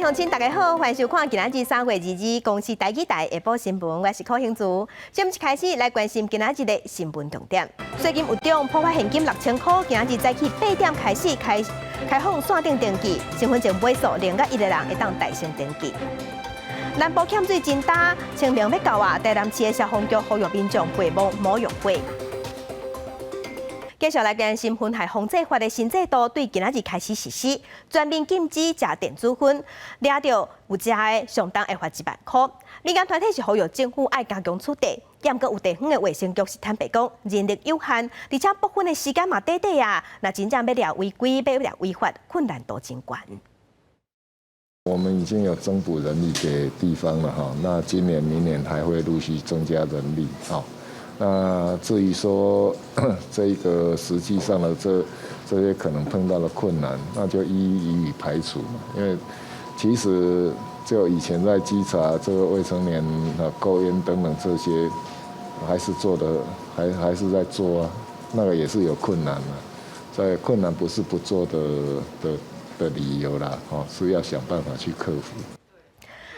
鄉親，大家好，歡迎收看今仔日3月22日公視台語台下晡新聞，我是柯興珠。先一開始來關心今仔日的新聞重點。稅金有獎普發現金6000箍，今仔日早起8點開始開放線頂登記，身份證尾數零佮一的人會當代先登記。南部欠水真焦，清明欲到啊，台南市的消防局呼籲民眾備摸摸用火。繼續來關心薰害防制法的新制度，對今仔日開始實施，全面禁止食電子薰，掠著有食的上重會罰1萬箍。民間團體是呼籲政府愛加強取締，毋過有地方的衛生局是坦白講，人力有限，而且駁薰的時間嘛短短啊，若真正欲掠違規、欲掠違法，困難度真懸。我們已經有增補人力給地方了哈，那今年、明年還會陸續增加人力哈。那至於說這個實際上的這些可能碰到的困難，那就一一予以排除嘛。因為其實就以前在稽查這個未成年啊購菸等等這些，還是做的，還是在做啊，那個也是有困難的。在困難不是不做的理由啦，哦，是要想辦法去克服。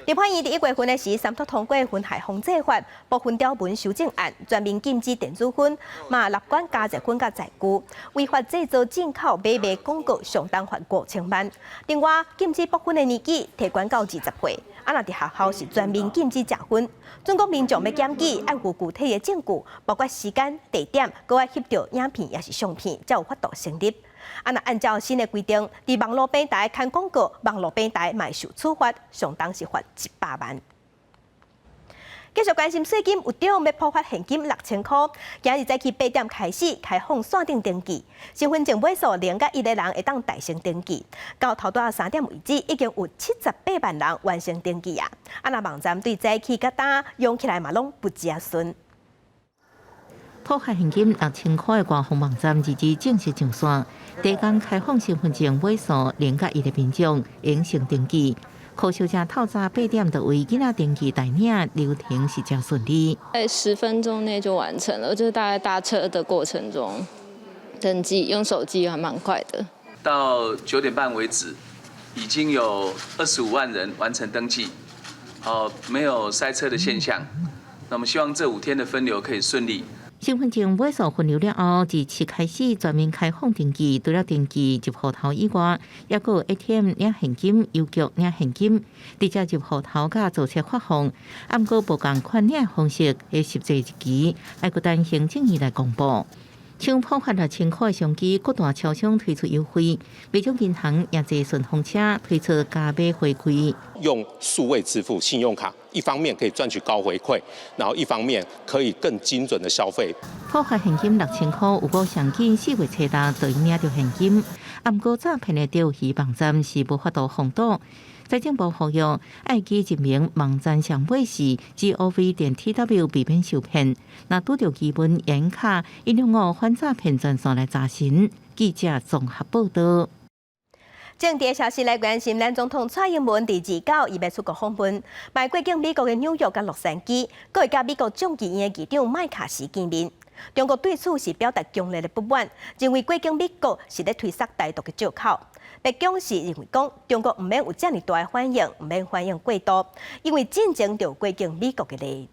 立法院佇1月份的時，三讀通過《薰害防制法》部分條文修正案，全面禁止電子薰，嘛納管加熱薰佮載具，違法製造、進口、買賣廣告，上重罰5000萬。另外，禁止駁薰的年紀提懸到20歲，啊，若佇學校是全面禁止食薰。準講民眾欲檢舉，愛有具體的證據，包括時間、地點，閣愛翕著影片抑是相片，才有法度成立。啊，若按照新的規定，佇網路平台刊廣告，網路平台嘛會受處罰，上重是罰100萬。繼續關心稅金有獎欲普發現金6000箍，今日早起8點開始開放線頂登記，身份證尾數零佮一的人會當代先登記。到頭拄仔3點為止，已經有78萬人完成登記啊！啊，若網站對早起佮今用起來嘛攏不誠順。普發現金6000箍的官方網站22正式上線，第一工開放身份證尾數零佮一的民眾用先登記。柯小姐透早8點就為囡仔登記代領，流程是誠順利。在10分鐘內就完成了，就是大概搭車的過程中登記，用手機還蠻快的。到9點半為止，已經有25萬人完成登記，好，沒有塞車的現象。那麼希望這5天的分流可以順利。身份證尾數分流了後，27開始全面開放登記。除了登記入戶頭以外，抑閣有 ATM 領現金、郵局領現金，直接入戶頭佮做冊發放。毋過無仝款領方式的實際日期，愛閣等行政院來公布。像普發6000箍的商機，各大超商推出優惠，袂少銀行也坐順風車推出加碼回饋。用數位支付、信用卡，一方面可以賺取高回饋，然後一方面可以更精準的消費。普發現金6000箍，有夠上緊4月初六就會領著現金。毋過詐騙的釣魚網站是無法度防堵。財政部呼籲愛記入名網站上尾是 gov.tw，避免受騙。若拄著疑問，會敲165反詐騙專線來查詢。記者綜合報道。政治消息來關心，咱總統蔡英文佇29伊欲出國訪問，嘛過境美國的紐約佮洛杉磯，閣會佮美國眾議院的議長麥卡錫見面。中國對此是表達強烈的不滿，認為過境美國是咧推捒台獨的藉口。白宮是認為講，中國毋免有遮爾大的反應，毋免反應過度，因為進前就有過境美國的例。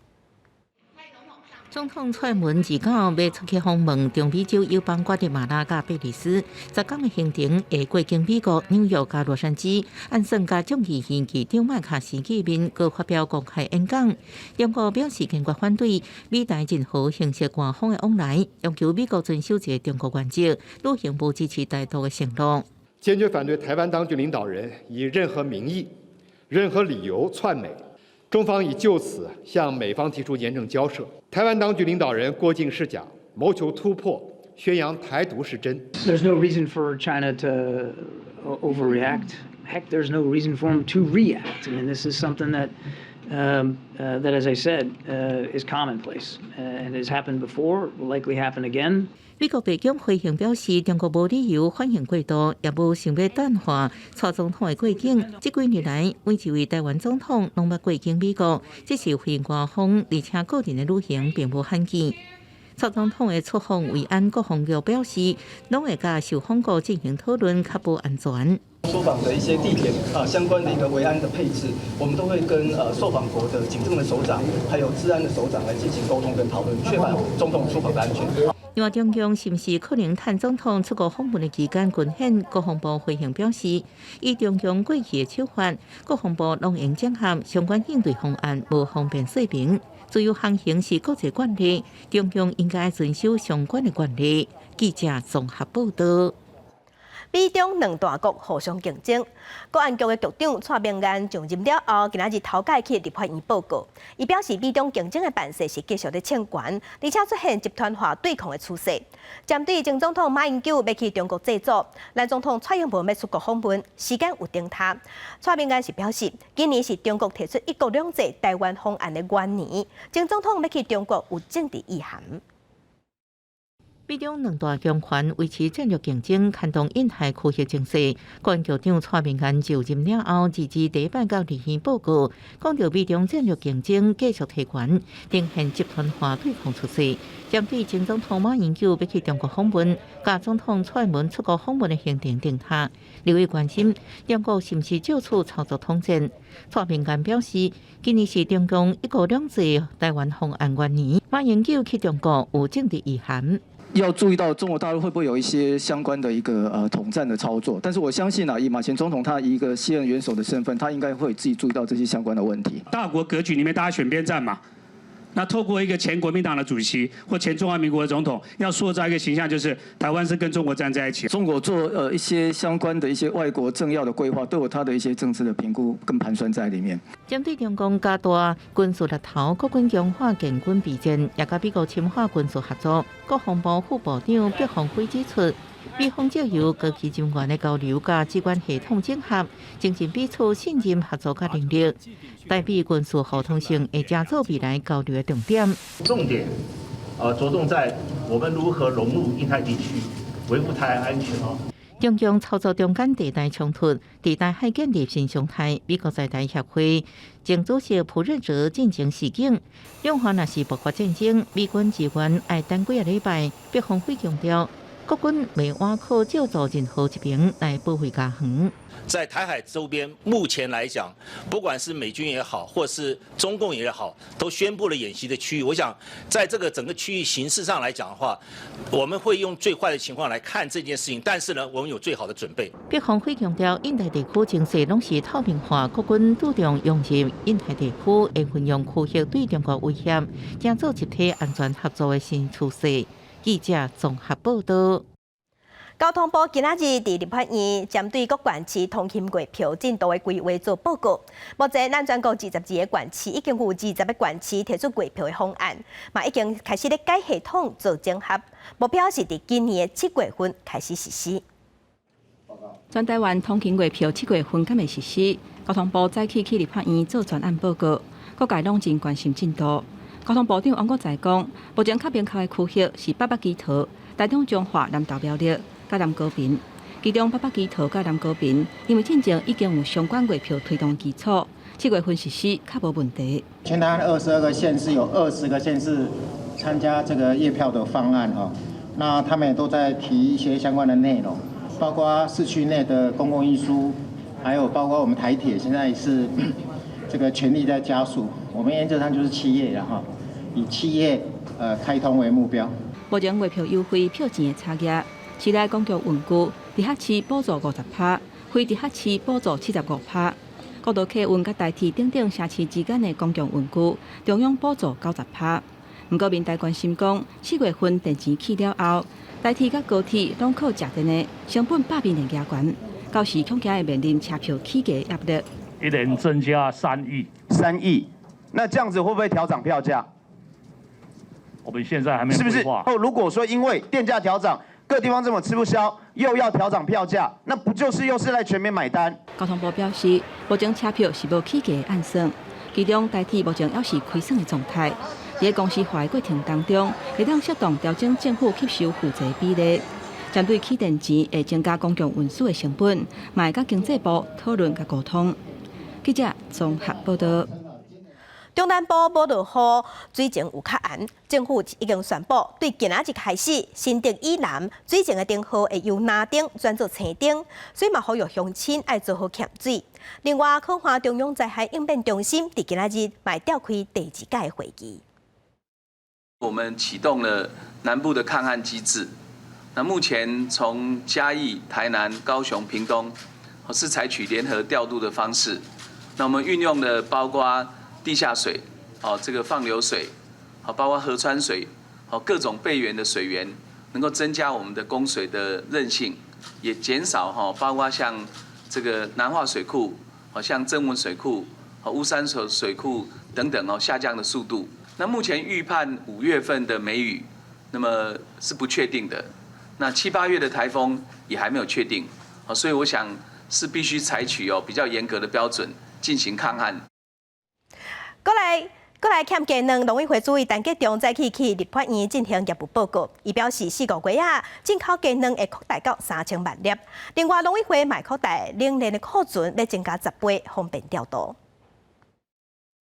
總統蔡英文29欲出去訪問中美洲友邦瓜地馬拉佮貝里斯，10工的行程會過境美國紐約佮洛杉磯，按算佮眾議院議長麥卡錫見面，閣發表公開演講。中國表示堅決反對美台任何形式官方的往來，要求美國遵守一個中國原則，履行無支持台獨的承諾。堅決反對台灣當局領導人以任何名義、任何理由竄美。中方已就此向美方提出嚴正交涉。台灣當局領導人過境是假，謀求突破，宣揚台獨是真。 There's no reason for China to overreact. Heck, there's no reason for them to react. I mean, this is something that, as I said, is commonplace and has happened before, will likely happen again. 美國白宮回應表示，中國無理由反應過度，也無想欲淡化蔡總統的過境。這幾年來，每一位台灣總統攏捌過境美國，這是非官方而且個人的旅行，並無罕見。蔡總統的出訪維安，國防局表示，攏會佮受訪國進行討論，確保安全。出訪的一些地點啊，相關的一個維安的配置，我們都會跟受訪國的警政的首長，還有治安的首長來進行溝通跟討論，確保總統出訪的安全。另外，中共是毋是可能趁總統出國訪問的期間軍演？國防部回應表示，以中共過去的手法，國防部攏會整合相關應對方案，無方便說明。自由航行是國際慣例，中共應該遵守相關的慣例。記者綜合報道。美中兩大國互相競爭，國安局的局長蔡明彥上任了後，今仔日頭擺去立法院報告，伊表示美中競爭的範勢是繼續咧衝懸，而且出現集團化對抗的趨勢。針對前總統馬英九欲去中國祭祖，咱總統蔡英文欲出國訪問，時間有定拖。蔡明彥是表示，今年是中國提出一國兩制台灣方案的元年，前總統欲去中國有政治意涵。美中兩大強權維持戰略競爭，牽動印太區域情勢。國安局長蔡明彥就任了後，自自第一擺到立院報告，講著美中戰略競爭繼續提懸，呈現集團化對抗趨勢。針對前總統馬英九欲去中國訪問，佮總統蔡英文出國訪問的行程定下，立委關心中國是毋是藉此操作統戰？蔡明彥表示，今年是中共一國兩制台灣方案元年，馬英九去中國有政治意涵。要注意到中國大陸會不會有一些相關的一個統戰的操作，但是我相信啊，以馬前總統他一個現任元首的身份，他應該會自己注意到這些相關的問題。大國格局裡面，大家選邊站嘛。那透過一個前國民黨的主席或前中華民國的總統，要塑造一個形象，就是台灣是跟中國站在一起。中國做一些相關的一些外國政要的規劃，都有他的一些政治的評估跟盤算在裡面。針對中共加大軍事力頭，國軍強化建軍備戰，也佮美國深化軍事合作。國防部副部長畢鴻輝指出，美方藉由高級人員的交流佮指揮系統整合，增進彼此信任合作佮能力，台美軍事互通性會成做未來交流的重點。重點，著重在我們如何融入印太地區，維護台海安全。中共操作中間地帶衝突，佇台海建立新常態。美國在台協會前主席蒲瑞哲進前示警，兩岸若是爆發戰爭，美軍支援愛等幾个禮拜。畢鴻輝強調，國軍袂倚靠借助任何一邊來保衛家園。在台海周邊，目前來講，不管是美軍也好，或是中共也好，都宣布了演習的區域。我想，在這個整個區域形勢上來講的話，我們會用最壞的情況來看這件事情，但是呢，我們有最好的準備。畢鴻輝強調，印太地區情勢攏是透明化，國軍注重融入印太地區，會運用區域對中國威脅，成做集體安全合作的新趨勢。記者綜合報道。交通部今仔日佇立法院針對各縣市通勤月票進度的規劃做報告。目前，咱全國22個縣市已經有20個縣市提出月票的方案，嘛已經開始咧改系統做整合，目標是佇今年的7月份開始實施。全台灣通勤月票7月份敢會實施？交通部早起去立法院做專案報告，各界攏真關心進度。交通部長王國材講，目前較明確的區域是八北基桃、台中彰化、南投苗栗、佮南高屏，其中八北基桃佮南高屏，因為進前已經有相關月票推動基礎，7月份實施較無問題。全台灣22個縣市有20個縣市參加這個月票的方案哈，那他們也都在提一些相關的內容，包括市區內的公共運輸，還有包括我們台鐵現在是這個全力在加速，我們原則上就是7月了哈，以7月開通為目標。目前月票優惠票錢的差額。市內公共運具，直轄市補助50%，非直轄市補助75%。國道客運佮台鐵等等城市之間的公共運具，中央補助90%。毋過民代關心講，4月份電錢起了後，台鐵佮高鐵攏靠食電的，成本百比年加懸，到時恐驚會面臨車票起價壓力。一年增加3億，3億，那這樣子會不會調漲票價？我們現在還沒是不是？哦，如果說因為電價調漲，各地方這麼吃不消，又要調漲票價，那不就是又是來全民買單？交通部表示，目前車票是無起價的按算，其中台鐵目前猶是虧損的狀態。佇公司化的過程當中，會當適當調整政府吸收負債比例。針對起電錢會增加公共運輸的成本，嘛會佮經濟部討論佮溝通。記者綜合報道。中南部無落雨，水情有較絚。政府已經宣布，對今仔日開始，新竹以南水情的燈號會由藍燈轉做青燈，所以嘛呼籲鄉親愛做好欠水。另外，旱旱中央災害應變中心佇今仔日嘛會召開第二屆會議。我們啟動了南部的抗旱機制。那目前從嘉義、台南、高雄、屏東，是採取聯合調度的方式。那我們運用的包括地下水，哦，這個放流水，好，包括河川水，好，各種備源的水源，能夠增加我們的供水的韌性，也減少哈，包括像這個南化水庫，好像曾文水庫、好烏山水庫等等哦下降的速度。那目前預判5月份的梅雨，那麼是不確定的。那七八月的颱風也還沒有確定，所以我想是必須採取哦比較嚴格的標準進行抗旱。過來，過來欠雞卵，農委會主委陳吉仲早起去立法院進行業務報告，伊表示四五月啊，進口雞卵會擴大到3000萬粒。另外，農委會嘛擴大冷鏈的庫存，欲增加10倍，方便調度。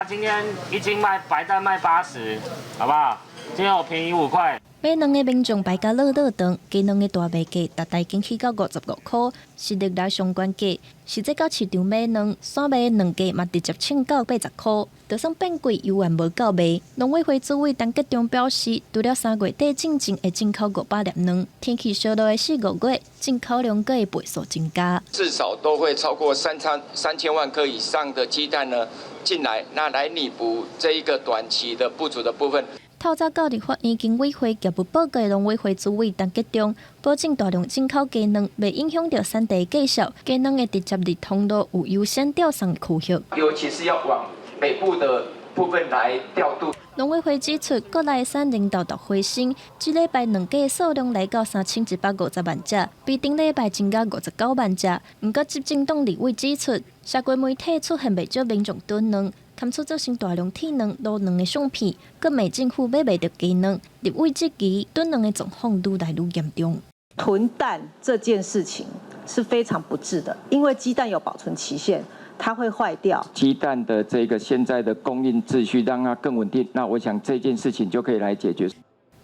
今天一斤賣白蛋賣80，好不好？今天我便宜5塊。買卵的民眾排甲落落長，雞卵的大賣價逐袋已經起到55箍，是歷來上懸價。實際到市場買卵，散賣卵價嘛直接衝到80箍，就算變貴，猶原無夠賣。農委會主委陳吉仲表示，除了3月底進前會進口500粒卵，天氣燒熱的四五月，進口量閣會倍數增加。至少都會超過3000萬顆以上的雞蛋呢進來，那來彌補這一個短期的不足的部分。透早到立法院經委會業務報告的農委會主委陳吉仲保證大量進口雞卵，袂影響著產地價數，雞卵會直接佇通路有優先調送區域。尤其是要往北部的部分來調度。農委會指出，國內產能沓沓回升，這禮拜卵價數量來到3150萬隻，比頂禮拜增加59萬隻。毋過執政黨立委指出，社交媒體出現袂少民眾囤卵，堪出造成大量鐵卵、滷卵的相片，閣罵政府買袂著雞卵。立委質疑囤卵的狀況愈來愈嚴重。囤蛋這件事情是非常不智的，因為雞蛋有保存期限，它會壞掉。雞蛋的這個現在的供應秩序，讓它更穩定，那我想這件事情就可以來解決。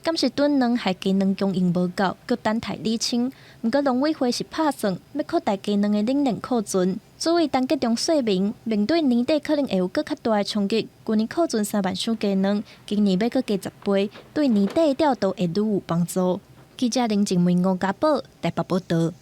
敢是囤卵害雞卵供應無夠，閣等待釐清。毋過農委會是拍算欲擴大雞卵的冷鏈庫存。主委陳吉仲說明，面對年底可能會有閣較大的衝擊，舊年庫存3萬箱雞卵，今年欲閣加10倍，對年底的調度會愈有幫助。記者林靜梅、吳家寶台北報導。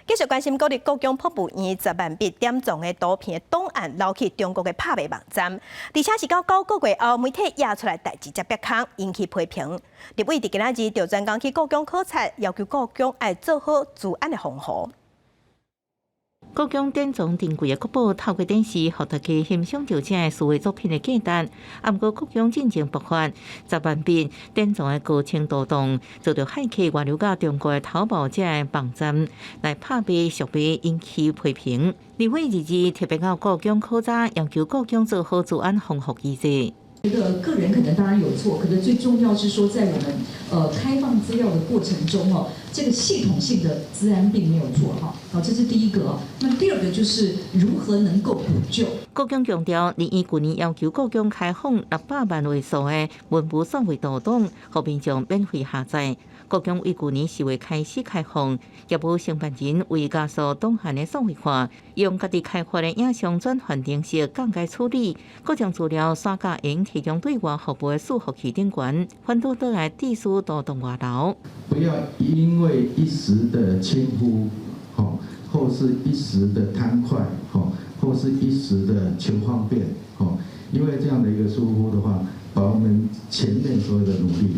繼續關心國立故宮博物院10萬筆典藏的圖片檔案流去中國的拍賣網站，而且是到9個月後，媒體驗出來代誌才煏空，引起批評。立委佇今仔日就專工去故宮考察，要求故宮愛做好資安的防護。故宮典藏珍貴的國寶，透過電視，予大家欣賞著這數位作品的價值。啊，毋過故宮進前爆發10萬筆典藏的高清圖檔，遭著駭客外流到中國的淘寶這个網站來拍賣贖賣，引起批評。立委二日特別到故宮考察，要求故宮做好資安防護機制。覺得個人可能當然有錯，可是最重要是說，在我們開放資料的過程中哦，這個系統性的資安並沒有做好，好，這是第一個。那第二個就是如何能夠補救。故宮強調，二舊年要求故宮開放600萬畫素的文物數位圖檔，予民眾免費下載。故宮為舊年4月開始開放，業務承辦人為加速檔案的數位化，用家己開發的影像轉換程式降階處理，閣將資料徙到會提供對外服務的伺服器頂懸，反倒轉來致使圖檔外流。不要因為一時的輕忽，或是一時的貪快，或是一時的求方便，因為這樣的一個疏忽的話，把我們前面所有的努力，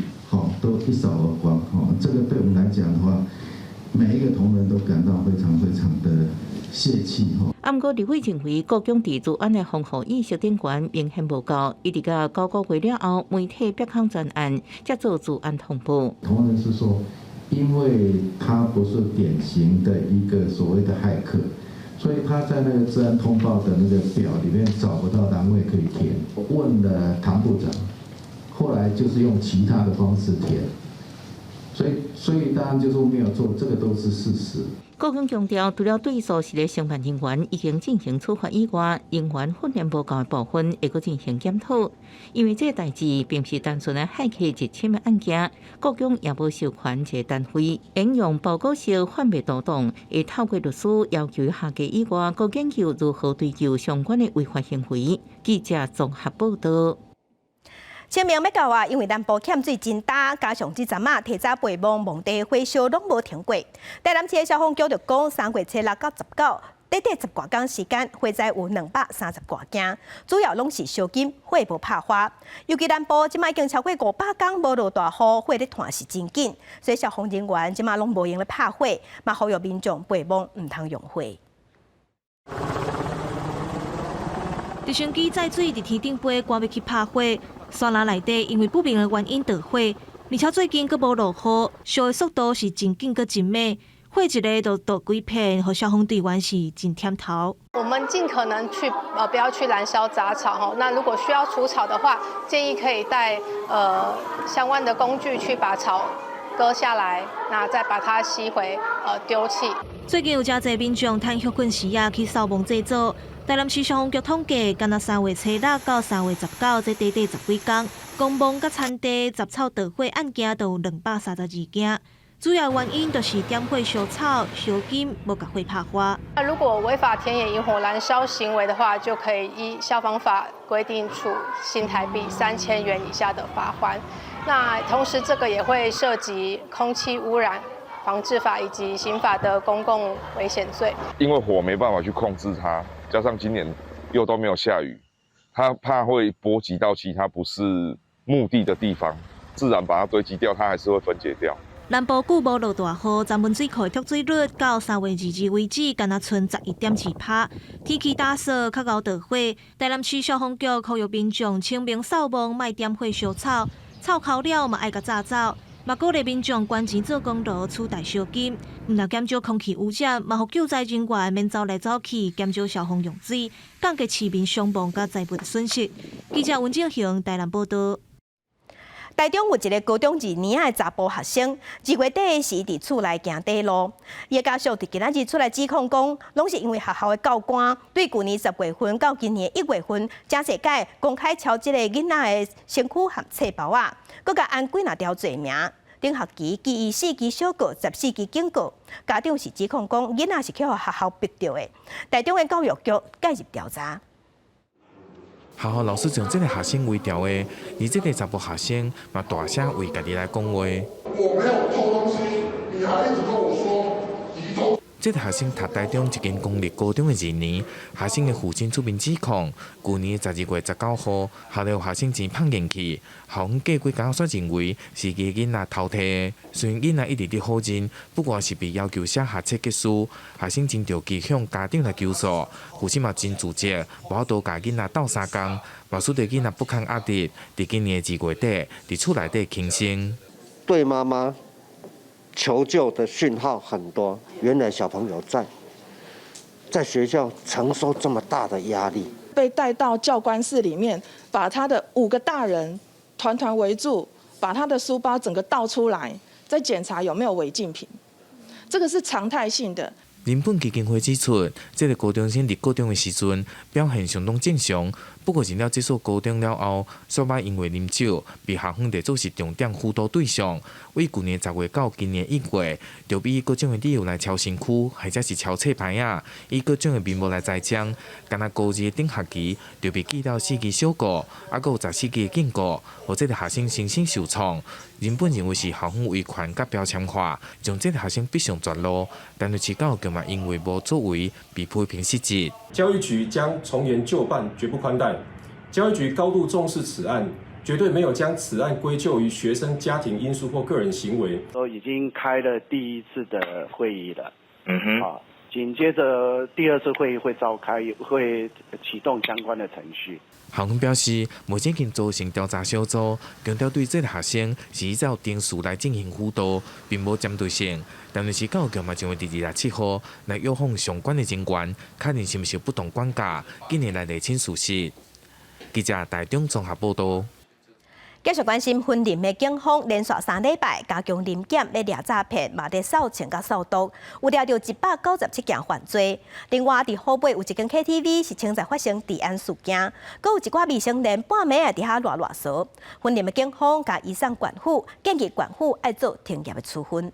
都一掃而光，這個對我們來講的話，每一個同仁都感到非常非常的泄氣，啊，毋過立委認為，故宮佇資安的防護意識頂懸明顯無夠，一直到9個月了後，媒體煏空專案，才做資安通報。同仁是說，因為他不是典型的一個所謂的駭客，所以他在那個資安通報的那個表裡面找不到欄位可以填。問了唐部長，後來就是用其他的方式填，所以當然就是沒有做，這個都是事實。國警強調，除了對數是个承辦人員已經進行處罰以外，人員訓練無夠的部分會閣進行檢討。因為這個代誌並毋是單純的駭客入侵的案件，國警也無授權一個單位應用報告式販賣活動，會透過律師要求下架以外，閣研究如何追究相關的違法行為。記者綜合報道。清明欲到啊，因為南部欠水真焦，加上這陣仔提早背墓墓地火燒攏無停過。台南市的消防局就講，3月初6到19，短短10外工時間，火災有230外件，主要攏是燒金，火無拍花。尤其南部這擺已經超過500工無落大雨，火咧湠是真緊，所以消防人員這擺攏無閒咧拍火，嘛呼籲民眾背墓毋通用火。直升機載水佇天頂飛，趕欲去拍火。山林內底因為不明的原因著火，而且最近閣無落雨，燒的速度是真緊閣真猛，火一下就著規片，予消防隊員是真忝頭。我們盡可能去不要去燃燒雜草吼。那如果需要除草的話，建議可以帶相關的工具去把草割下來，那再把它吸回丟棄。最近有誠濟民眾趁歇睏時仔去掃墓祭祖。台南市消防局統計，干焦3月初6到3月19，這短短十幾工，公墓佮田地雜草著火案件都有232件。主要原因就是點火燒草、燒金，無共火拍花。那如果違法田野引火燃燒行為的話，就可以依消防法規定處新台幣3000元以下的罰鍰。那同時，這個也會涉及空氣污染防治法以及刑法的公共危險罪。因為火沒辦法去控制它。加上今年又都沒有下雨，他怕會波及到其他不是墓地的地方，自然把它堆積掉，它還是會分解掉。南部久無落大雨，三溫水庫的蓄水率到3月22為止，干焦賰11.2%。天氣焦燥，較𠢕著火。台南市消防局呼籲民眾清明掃墓，莫點火燒草，草枯了嘛愛共紮走。嘛鼓勵民眾捐錢做功勞，取代燒金，毋但減少空氣污染，嘛予救災人員免走來走去，減少消防用水，降低市民傷亡佮財物損失。記者溫正雄台南報道。台中有一个高中二年仔的查埔學生，2月底時佇厝內行短路，伊的家屬佇今仔日出來指控講，攏是因為學校的教官對舊年10月份到今年1月份，誠濟擺公開抄這个囡仔的身軀和冊包仔，閣共安幾若條罪名。頂學期記伊四支小過，14支警告。家長是指控講，囡仔是去予學校逼著的。台中的教育局介入調查。學校老師將這个學生圍牢的，而這個查埔學生嘛大聲為家己來講話。我沒有偷東西，你還一直跟我說你偷。這个學生讀台中一間公立高中的二年，學生的父親出面指控，舊年12月19號，學校學生錢放進去，校方過幾工煞認為是伊囡仔偷提。雖然囡仔一直佇否認，不過是被要求寫學測結束，學生真著急向家長來求助，父親嘛真自責，無法度共囡仔鬥相共，嘛使得囡仔不堪壓力，佇今年2月底，佇厝內底輕生。對媽媽求救的訊號很多，原來小朋友在學校承受這麼大的壓力，被帶到教官室裡面，把他的五個大人團團圍住，把他的書包整個倒出來，再檢查有沒有違禁品，這個是常態性的。人本基金會指出，這个高中生佇高中的時陣表現相當正常，不過進了這所高中了後，煞擺因為啉酒被校方列做是重點輔導對象。為舊年10月到今年1月，就以各種的理由來抄身軀，或者是抄冊牌仔，以各種的名目來栽贓。干焦高二的頂學期就被記了四支小過，猶閣有14支的警告，予這个學生身心受創。原本認為是校方維權佮標籤化，將這个學生逼上絕路，但是市教育局嘛因為無作為，被批評失職。教育局將從嚴究辦，絕不寬待。教育局高度重視此案，絕對沒有將此案歸咎於學生家庭因素或個人行為。都已經開了第一次的會議了，嗯哼，啊，緊接着第二次會議會召開，會啟動相關的程序。校方表示，目前已經組成調查小組，強調對這个學生是依照程序來進行輔導，並無針對性。但是教育局嘛將會佇27號來約訪相關的人員，確認是毋是不當管教，緊來釐清事實。記者台中綜合報道。繼續關心雲林的警方連續3禮拜加強臨檢，欲掠詐騙，嘛佇掃清佮掃毒，有掠著197件犯罪。另外，佇虎尾有一間 KTV 是清早發生治安事件，閣有一寡未成年半暝仔佇遐賴賴趖。雲林的警方共移送縣府，建議縣府愛做停業的處分。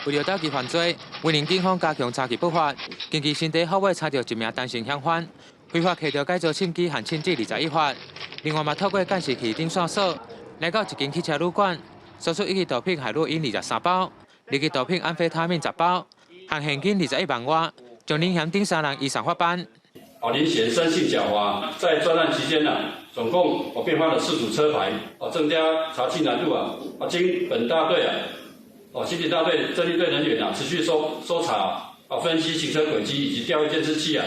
為著打擊犯罪，雲林警方加強查緝不法。近期新地虎尾查著一名單身嫌犯，非法攜著改造槍支和槍支21發。另外嘛，透過監視器頂線索，來到一間汽車旅館，搜出一支毒品海洛因23包，二支毒品安非他命10包，和現金21萬外，將林嫌等三人移送法辦。哦，林顯生性狡猾，在專案期間呢，總共我變換了四組車牌，哦，增加查緝難度啊。啊，經本大隊啊，哦，刑警大隊偵緝隊人員啊，持續搜查，啊，分析行車軌跡以及調閱監視器啊，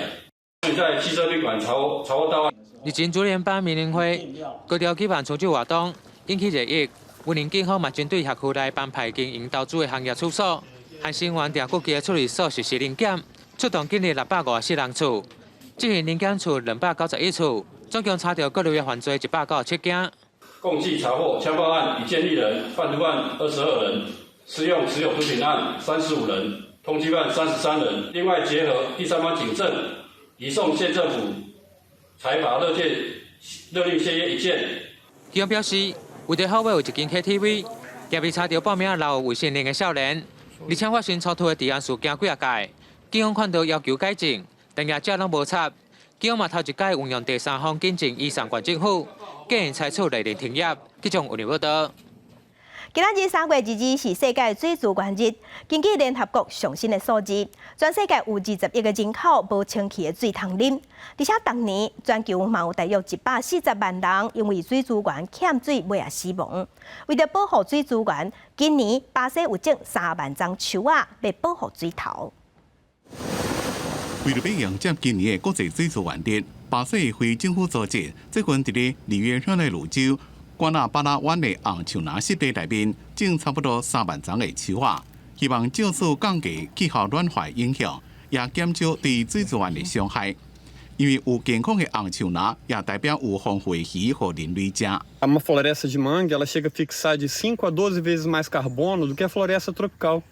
在汽車旅館查獲到案。日前竹聯班名人會高調舉辦春酒活動，引起熱議。雲林警方嘛針對轄區內幫派經營投資的行業處所，和新源定古街處理所實施臨檢，出動警力654人次，進行臨檢處291處，總共查著各類的犯罪197件。共計查獲槍炮案一件一人，販毒案22人，私用持有毒品案35人，通緝犯33人。另外結合第三方警證，移送縣政府裁罰勒令歇業一件。警方表示，為著虎尾有一間 KTV，也被查著半暝仔留未成年的少年，而且發生衝突的治安事件幾仔擺，警方勸導要求改進，但業者攏無插。警方嘛頭一擺運用第三方警證移送縣政府，建議採取勒令停業。記者有報道。今仔日3月22是世界水資源日。根據聯合國上新的數字，全世界有20億个人口無清氣的水通啉，而且逐年全球嘛有大約140萬人因為水資源欠水尾仔死亡。為著保護水資源，今年巴西有種3萬叢樹仔，欲保護水頭。為著欲迎接今年的國際水資源日，巴西非政府組織最近佇咧里約熱內盧州瓜納巴拉灣的紅樹林濕地內面種差不多3萬叢的樹仔，希望藉此降低氣候暖化影響，也減少對水資源的傷害。因為有健康的紅樹林，也代表有豐富的魚予人類食。 Uma floresta de mangue, ela chega a fixar de 5 a 12 vezes mais carbono do que a floresta tropical.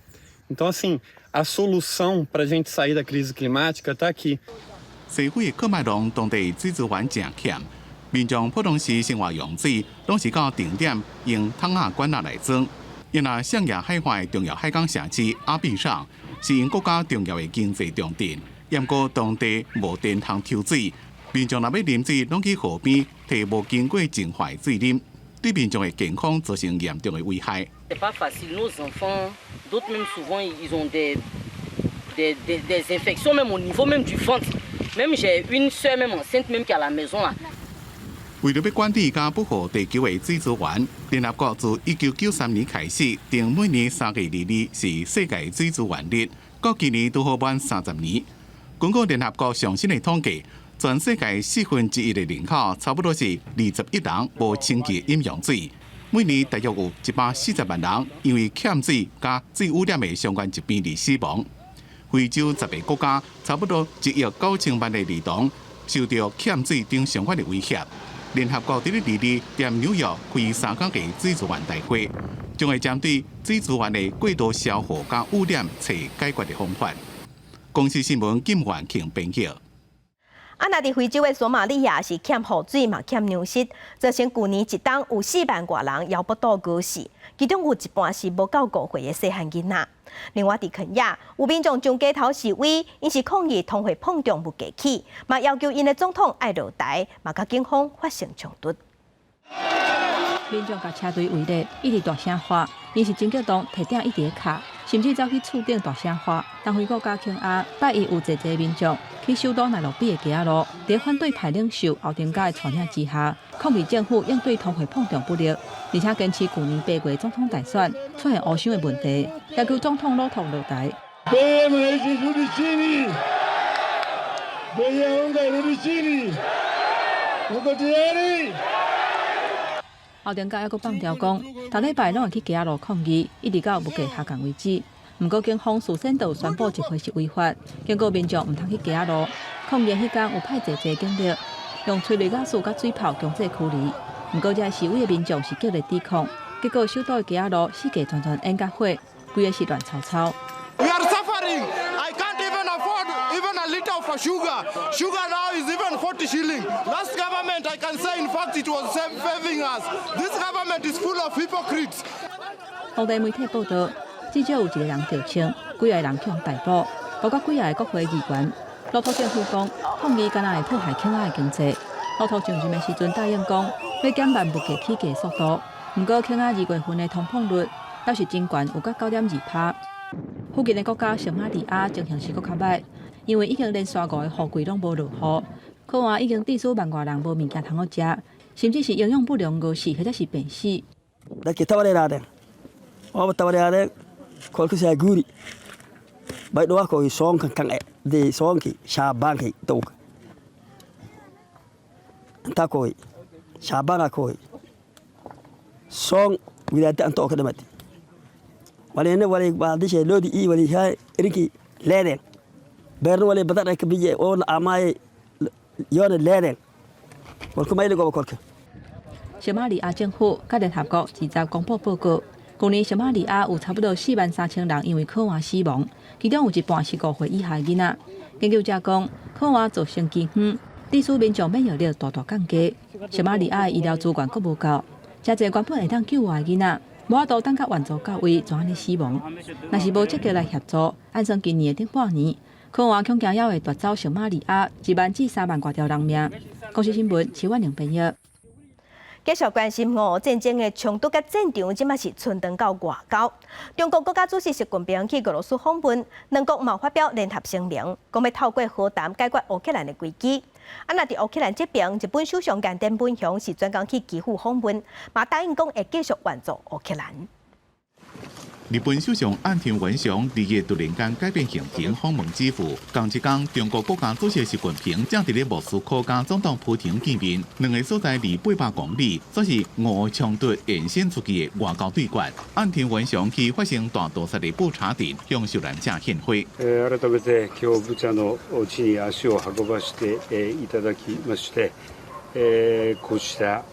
Então, assim, a solução para a gente sair da crise climática está aqui. 西非喀麥隆當地水資源誠欠，民眾普通時生活用水攏是到定點用桶仔管仔來裝。因為象牙海岸的重要海港城市阿比讓是𪜶國家重要的經濟重鎮，毋過當地無電通抽水，民眾若欲啉水，攏去河邊提無經過淨化的水啉，對民眾的健康造成嚴重的危害。 C'est pas facile, nos enfants, d'autres même souvent ils ont des infections même au niveau même du ventre. Même j'ai une sœur même enceinte même qui est à la maison là. 為著欲管理佮保護地球的水資源，聯合國自1993年開始，定每年3月22是世界水資源日，到今年拄好滿30年。根據聯合國上新的統計，全世界1/4的人口，差不多是20億人無清潔飲用水。每年大約有140萬人因為欠水佮水污染的相關疾病而死亡。非洲10个國家，差不多1億9千萬的兒童受著欠水等相關的威脅。聯合國佇咧22佇紐約開3工的水資源大會，將會針對水資源的過度消耗佮污染揣解決的方法。公視新聞金元慶編譯。啊，若佇非洲的索馬里亞是欠雨水嘛，欠糧食，造成舊年一冬有4萬外人枵腹肚餓死，其中有一半是無夠5歲的細漢囡仔。另外，佇肯亞有民眾上街頭示威，𪜶是抗議通貨膨脹物價起，嘛要求𪜶的總統愛落台，嘛佮警方發生衝突。民眾共車隊圍咧，一直大聲喊，𪜶是真激動，提鼎一直咧敲，甚至走去厝頂大聲喊。東非國家肯亞拜一有濟濟民眾去首都奈洛比的街仔路，佇反對派領袖奧丁加的帶領之下，抗議政府應對通貨膨脹不力，而且堅持舊年8月總統大選出現烏箱的問題，要求總統魯托落台。 Bei 奧丁加猶閣放調講，逐禮拜攏會去街仔路抗議，一直到物價下降為止。毋過警方事先就宣布集會是違法，警告民眾毋通去街仔路。抗議彼工有派濟濟警力，用催淚瓦斯佮水炮強制驅離。毋過這示威的民眾是激烈抵抗，結果首都的街仔路四界全全淹甲火，規个是亂糟糟。 We are suffering. I can't even afford even a liter of sugar. Sugar now is even 40 shilling. Last government, I can say, in fact, it was favoring us. This government is full of hypocrites. 當地媒體報道，至少有一個人著槍，幾个人予逮捕，包括幾个國會議員。魯托政府講，抗議敢若會破壞肯亞的經濟。魯托上任的時陣答應講，欲減慢物價起價速度。毋過肯亞2月份的通膨率猶是真懸，有甲9.2%。附近的國家索馬利亞情形是閣較䆀，因為已經連續五個雨季攏無落雨，渴旱已經致使萬外人無物件通好食，甚至是營養不良餓死或者是病死。 Dadkii tabar yaraadeen waaba tabar yaraadeen kolkasaa guuri baydhawaa soonkan kan e dee soonkii shaabaankay dowga intaa kooy shaabaanaa kooy soon widaada anta oo ka dhimatay walina wali baadishay loodi ii wali haa irinkii leedeen beerna wali badan ay ka biye oo la amaaye yoona leedeen kolka mayli goba kolka 索馬利亞政府佮聯合國二十公布報告，舊年索馬利亞有差不多4萬3千人因為渴旱死亡，其中有一半是5歲以下的囡仔。研究者講，渴旱造成饑荒，致使民眾免疫力大大降低。索馬利亞的醫療資源閣無夠，誠濟原本會當救活的囡仔，無法度等到援助到位，就按呢死亡。若是無積極來協助，按算今年的頂半年，渴旱恐驚猶會奪走索馬利亞1萬至3萬外條人命。公視新聞，徐婉玲編譯。繼續關心俄烏戰爭的衝突佮戰場，這馬是伸長到外交。中國國家主席習近平去俄羅斯訪問，兩國嘛發表聯合聲明，講欲透過和談解決烏克蘭的危機。啊，若佇烏克蘭這邊，日本首相岸田文雄是專工去基輔訪問，嘛答應講會繼續援助烏克蘭。日本首相岸田文雄二日突然間改變行程訪問基輔，仝一工中國國家主席習近平正佇咧莫斯科佮總統普廷見面，兩个所在離800公里，這是俄烏衝突延伸出去的外交對決。岸田文雄去發生大屠殺的布查鎮向受難者獻花。改めて今日ブチャの地に足を運ばせていただきまして、こうした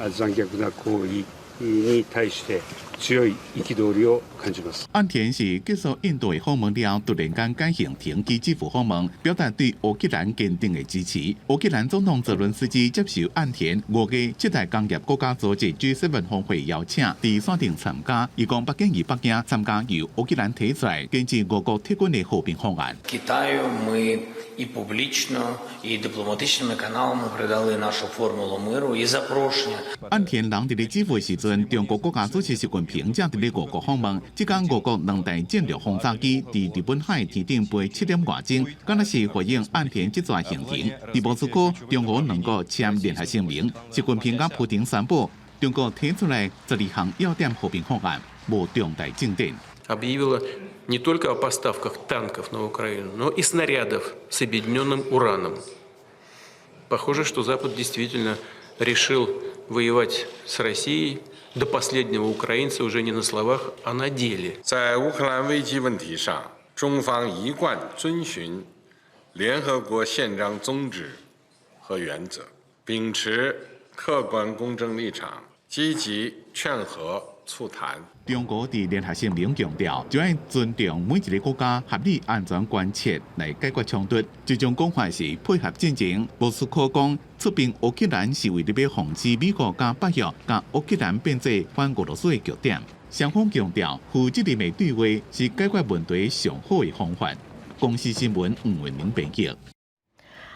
残虐な行為に対して強い憤りを感じます。岸田是結束印度的訪問了後，突然間改行程去基輔訪問，表達對烏克蘭堅定的支持。烏克蘭總統澤倫斯基接受岸田五月七大工業國家組織 G7 峰會邀請，佇線頂參加。伊講北京與北京參加由烏克蘭提出來根據俄國撤軍的和平方案。 Китаю ми і публічно, і дипломатичними каналами передали нашу формулу миру і запрошення. 岸田人佇咧基輔時陣，中國國家主席習近平正佇咧俄國訪問。這工俄國兩台戰略轟炸機佇日本海天頂飛7點外鐘，敢若是回應岸田這逝行程。佇莫斯科，中俄兩國簽聯合聲明，習近平佮普廷宣布，中國提出來12項要點和平方案，無重大進展。 Объявила не только о поставках танков на Украину, но и снарядов с обедненным ураном. Похоже, что Запад действительно решил воевать с Россией до последнего украинца уже не на словах, а на деле. 在烏克蘭危機問題上，中方一貫遵循聯合國憲章宗旨和原則，秉持客觀公正立場，積極勸和促談。中國佇聯合聲明強調，就愛尊重每一个國家合理安全關切來解決衝突。這種講法是配合戰爭。莫斯科講出兵烏克蘭是為了欲防止美國佮北約共烏克蘭變做反俄羅斯的據點。雙方強調，負責任的對話是解決問題上好的方法。公視新聞吳文玲編輯。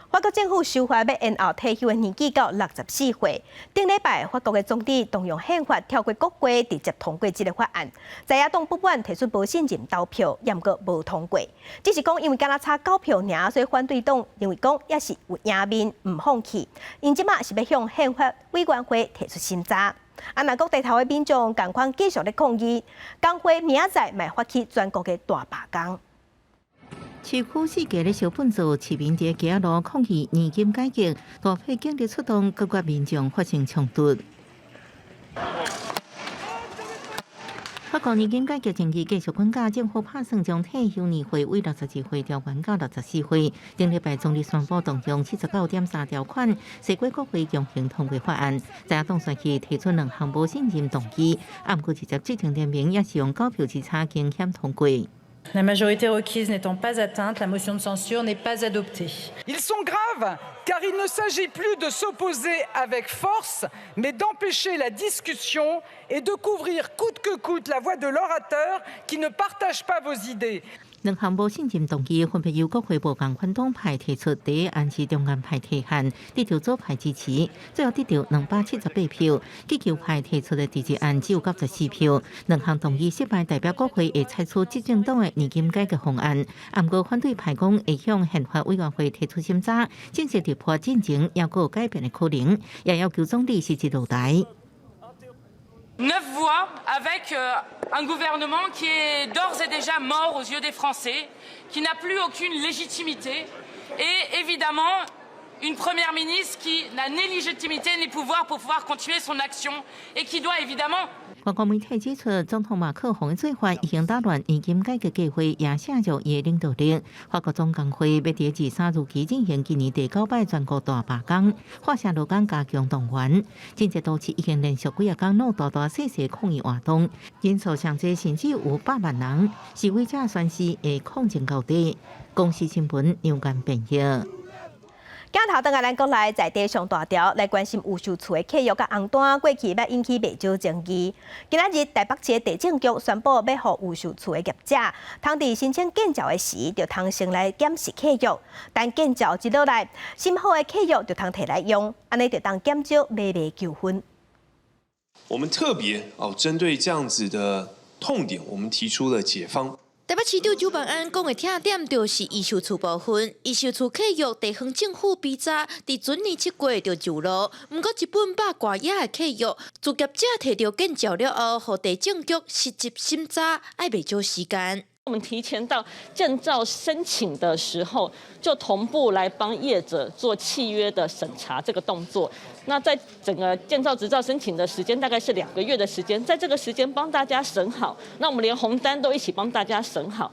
法國政府修法欲延後退休的年紀到64歲。頂禮拜，法國的總理動用憲法跳過國會，直接通過這个法案。在野黨不滿提出無信任投票，毋過無通過。只是講因為敢若差九票爾，所以反對黨認為講猶是有贏面，毋放棄。𪜶這馬是欲向憲法委員會提出審查。啊，若各地頭的民眾仝款繼續咧抗議，工會明仔載嘛發起全國的大罷工。市區四界咧燒糞掃，市民佇街仔路抗議年金改革，大批警力出動，閣佮民眾發生衝突。法法國年金改革爭議繼續滾架，政府拍算將退休年歲為62歲調懸到64歲。頂禮拜總理宣布動用79.3條款，縒過國會強行通過法案。在野黨選舉提出兩項無信任動議，毋過直接執政聯盟也是用九票之差驚險通過。 La majorité requise n'étant pas atteinte, la motion de censure n'est pas adoptée. Ils sont graves car il ne s'agit plus de s'opposer avec force, mais d'empêcher la discussion et de couvrir coûte que coûte la voix de l'orateur qui ne partage pas vos idées. 兩項無信任動議分別由國會無仝款黨派提出，第一案是中間派提案，得到左派支持，最後得到278票。激進派提出的第二案只有94票。兩項動議失敗，代表國會會採取執政黨的年金改革方案。毋過反對派講會向憲法委員會提出審查，正式立法進程猶閣有改變的可能，也要求總理辭職落台。 Neuf voix avec un gouvernement qui est d'ores et déjà mort aux yeux des Français, qui n'a plus aucune légitimité et évidemment une première ministre qui n'a ni légitimité ni pouvoir pour pouvoir continuer son action et qui doit évidemment 法國媒體指出，總統馬克宏的做法已經打亂年金改革計劃，也削弱伊的領導力。法國總工會欲佇23如期進行今年第九擺全國大罷工，化成勞工加強動員。真濟都市已經連續幾仔工鬧大大細細抗議活動，人數上濟甚至有百萬人。示威者宣誓會抗爭到底。公視新聞楊間編譯。鏡頭轉來咱國內在地上大條來關心預售厝的契約佮紅單，過去捌引起袂少爭議。今仔日台北市地政局宣布，欲予預售厝的業者，通佇申請建照的時，就通先來檢視契約，等建照一落來，審好的契約就通提來用，按呢就當減少買賣糾紛。我們特別哦，針對這樣子的痛點，我們提出了解方。台北市長蔣萬安講的痛點就是預售厝部分，預售厝契約地方政府比早佇準年7月就上路，毋過一本百外頁的契約，自業者提著建照了後，予地政局實質審查，愛袂少時間。我們提前到建照申請的時候，就同步來幫業者做契約的審查這個動作。那在整個建造執照申請的時間大概是2個月的時間，在這個時間幫大家審好，那我們連紅單都一起幫大家審好。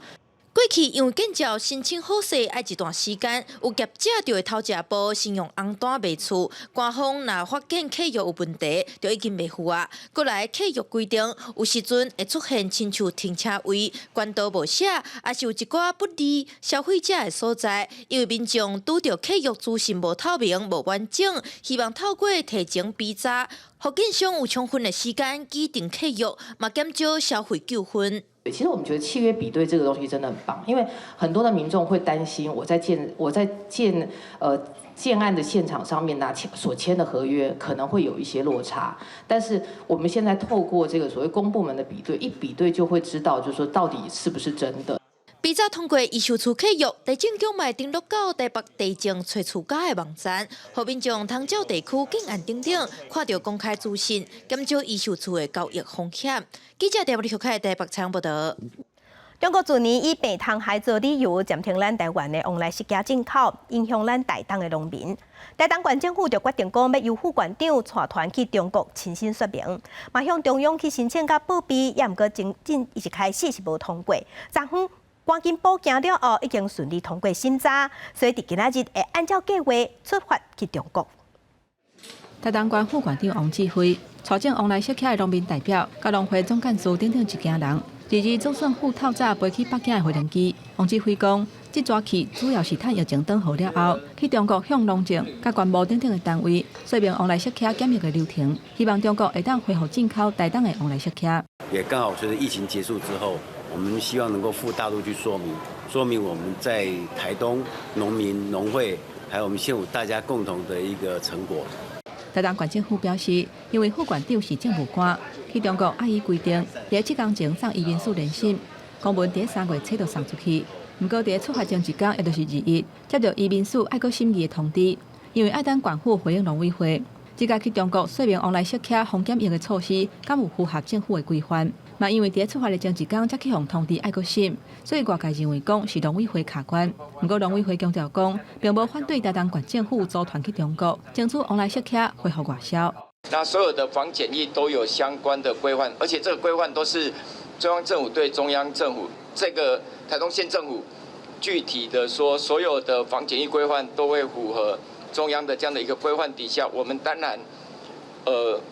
過去因為建照申請好勢愛一段時間，有業者就會偷食步，先用紅單賣厝。官方若發現契約有問題，就已經袂赴啊。閣來契約規定，有時陣會出現親像停車位、管道無寫，抑是有一寡不利消費者的所在。因為民眾拄著契約資訊無透明、無完整，希望透過提前比查，予建商有充分的時間擬定契約，嘛減少消費糾紛。其實我們覺得契約比對這個東西真的很棒，因為很多的民眾會擔心我在建案的現場上面拿簽所簽的合約可能會有一些落差，但是我們現在透過這個所謂公部門的比對，一比對就會知道，就是說到底是不是真的。比早通過預售厝契約，地政局嘛登錄到台北地政揣厝家的網站，予民眾通照地區建案等等，看著公開資訊，減少預售厝的交易風險。記者台北台北採訪報導。中國去年以病蟲害做理由，暫停咱台灣的旺來釋迦進口，影響咱台東的農民。台東縣政府就決定講，欲由副縣長帶團去中國親身說明，嘛向中央去申請佮報備，也毋過進進一開始是無通過。昨昏趕緊補件了後，已經順利通過審查，所以佇今仔日會按照計劃出發去中國。台東縣副縣長王志輝帶領旺來釋迦的農民代表，佮農會總幹事等等一行人，二二總算赴透早飛去北京的飛行機。王志輝講，這逝去主要是趁疫情轉好了後，去中國向農政、佮關貿等等的單位說明旺來釋迦檢疫的流程，希望中國會當恢復進口台東的旺來釋迦。也剛好隨著疫情結束之後，我們希望能夠赴大陸去說明，說明我們在台東農民、農會，還有我們縣府大家共同的一個成果。台東縣政府表示，因為副縣長是政務官，去中國按依規定，佇七工前送移民署聯審，公文佇3月初就送出去。毋過佇出發前一工，也就是21，接著移民署愛閣審議的通知，因為愛等縣府回應農委會，這擺去中國說明旺來釋迦防檢疫的措施，敢有符合政府的規範。嘛因為佇出發的前一工才去予通知愛閣審，所以外界認為講是農委會卡關。毋過農委會強調講，並無反對台東縣政府組團去中國，爭取旺來釋迦恢復外銷。那所有的防檢疫都有相關的規範，而且這個規範都是中央政府對中央政府，這個台東縣政府具體的說，所有的防檢疫規範都會符合中央的這樣的一個規範底下，我們當然，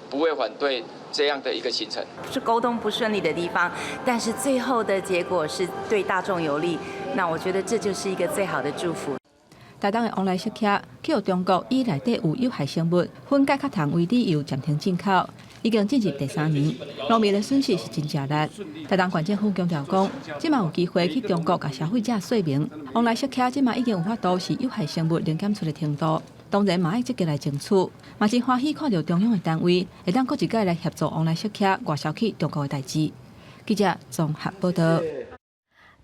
不會反對這樣的一個行程。是溝通不順利的地方，但是最後的結果是對大眾有利，那我覺得這就是一個最好的祝福。台東的旺萊釋迦去予中國以內底有有害生物粉介殼蟲為理由暫停進口，已經進入第三年，農民的損失是真正大。台東縣政府強調講，這馬有機會去中國共消費者說明，旺萊釋迦這馬已經有法度是有害生物零檢出的程度，當然嘛愛積極來爭取，嘛真歡喜看著中央的單位會當閣一擺來協助旺萊釋迦外銷去中國的代誌。記者綜合報導。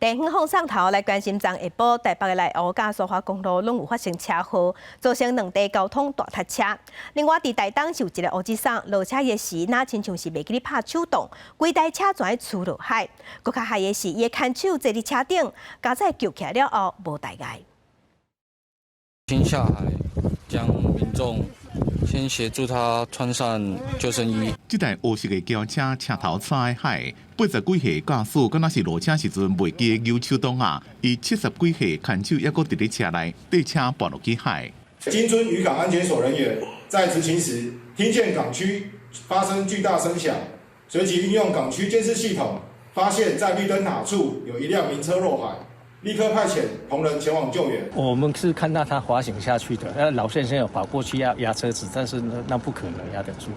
地方放送頭來關心，昨下晡台北的內湖佮蘇花公路攏有發生車禍，造成兩地交通大塞車。另外，佇台東是有一个烏吉桑落車的時，若親像是袂記咧拍手動，規台車全趨落海。閣較害的是，伊的牽手坐佇車頂，佳哉救起來了後無大礙。先下海，將民眾先協助他穿上救生衣。這台烏色的轎車車頭插海，80幾歲駕駛，敢若是落車時陣袂記得扭手擋啊！伊70幾歲牽手猶閣佇咧車內，綴車跋落去海。金樽漁港安檢所人員在執勤時，聽見港區發生巨大聲響，隨即運用港區監視系統，發現在綠燈塔處有一輛名車落海。立刻派遣同仁前往救援。我們是看到他滑行下去的，那老先生有跑過去要壓車子，但是那不可能壓得住。